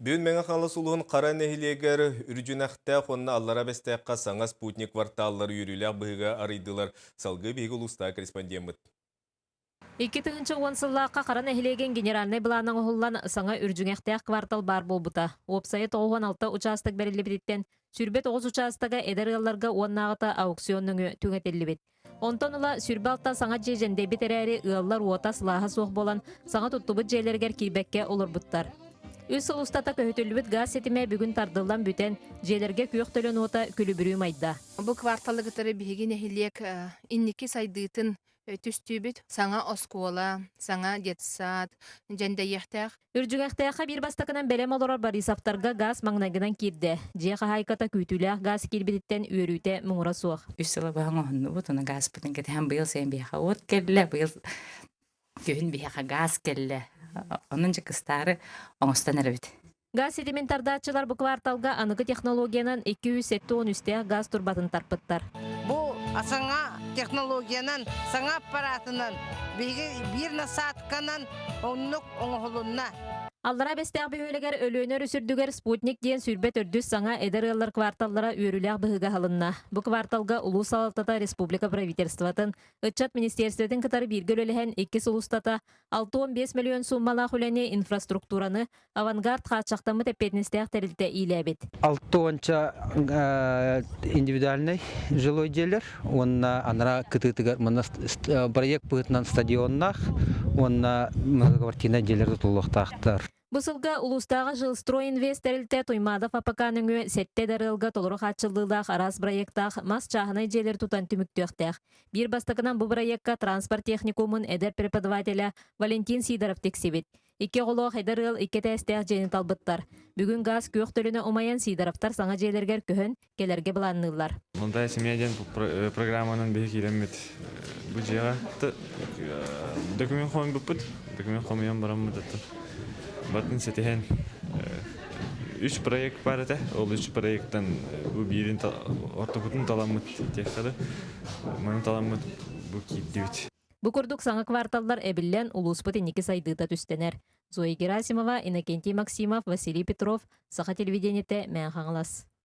Бүгүн Мэҥэ Хаҥалас улууһун Хара нэһилиэгэр Үрдьүнэхтээх уонна Аллара Бэстээххэ саҥа спутник кварталлары үөрүүлээх быһыыга арыйдылар. Салгыы биһиги улуустааҕы корреспондеммыт. 2010 сыллаахха Хара нэһилиэгин генеральнай былаана оҥоһуллан, саҥа Үрдьүҥэхтээх квартал баар буолбута. Уопсайа 96 учаастак бэриллибититтэн, 29 учаастага эдэр ыалларга уоннааҕыта аукцион нөҥүө түҥэтиллибит. Онтон ыла 26 саҥа дьиэ дьэндэйбит эрээри, ыаллар уота сылааһа суох буолан, саҥа туттубут дьиэлэригэр киирбэккэ олорбуттар. Үс сыл устата көһүтүллүбүт гаас ситимэ бүгүн тардыллан бүтэн, дьиэлэргэ күөх төлөн уота күлүбүрүү майда. Бу кварталы кытары биһиги нэһилиэк инники сайдыытын түстүүбүт. Саҥа оскуола, саҥа детсад дьэндэйиэхтээх. Үрдьүгэхтээххэ биир бастакынан бэлэм олорор Борисовтарга гаас маҥнайгынан киирдэ. Дьиэ хаһаайката күүтүүлээх гаас киирбититтэн үөрүүтэ муҥура суох. Үс сыла быһа оҥоһуннубут, ону гааспытын кэтэһэн быйыл сайын биһиэхэ уот кэллэ, быйыл күһүн биһиэхэ гаас кэллэ. Онон дьэ кыстаары оҥостон эрэбит. Газ ситимин тардааччылар бу кварталга аныгы технологиянан 273-тээх газ турбатын тарпыттар. Бу саҥа технологиянан, саҥа аппаратынан биһиги биир насадканан оннук оҥоһулунна. Аллараа Бэстээх бөһүөлэгэр Өлүөнэ өрүс үрдүгэр Спутник диэн 24 саҥа эдэр ыаллар кварталлара үөрүүлээх быһыыга аһылынна. Бу кварталга улуус салалтата республика правительствотын, ыччат министиэристибэтин кытары бииргэ үлэлэһэн икки сыл устата 65 миллион сууммалаах үлэни инфраструктураны Авангард хааччахтаммыт эппиэтинэстээх тэрилтэ иилээбит. Алта уонча индивидуальнай жилой дьиэлэр уонна анараа кытыытыгар манна проект быһыытынан стадионнаах уонна многоквартирнай дьиэлэр тутуллуохтаахтар. Бу сылга улуустааҕы Жилстройинвест тэрилтэ Туймаадов АПК нөҥүө сэттэ эдэр ыалга толору хааччыллыылаах араас бырайыактаах мас чааһынай дьиэлэри тутан түмүктүөхтээх. Биир бастакынан бу бырайыакка транспорт техникумун эдэр преподавателэ Валентин Сидоров тиксибит. Икки оҕолоох эдэр ыал икки этээстээх дьиэни талбыттар. Бүгүн гаас күөх төлөнө умайан Сидоровтар саҥа дьиэлэригэр көһөн кэлэргэ былаанныыллар. Молодая семья диэн программанан биһи киирэммит бу дьиэҕэ документ хомуйбуппут. Документ хомуйан бараммыт батын ситиһэн үс проект бар этэ. Ол үс проекттан бу биирин ортокутун таламмыт диэххэ маны таламмыт бу киирдибит. Бу курдук саҥа кварталлар эбиллэн, улууспут инники сайдыыта түстэнэр. Зоя Герасимова, Иннокентий Максимов, Василий Петров, Саха телевидениетэ, Мэҥэ Хаҥалас.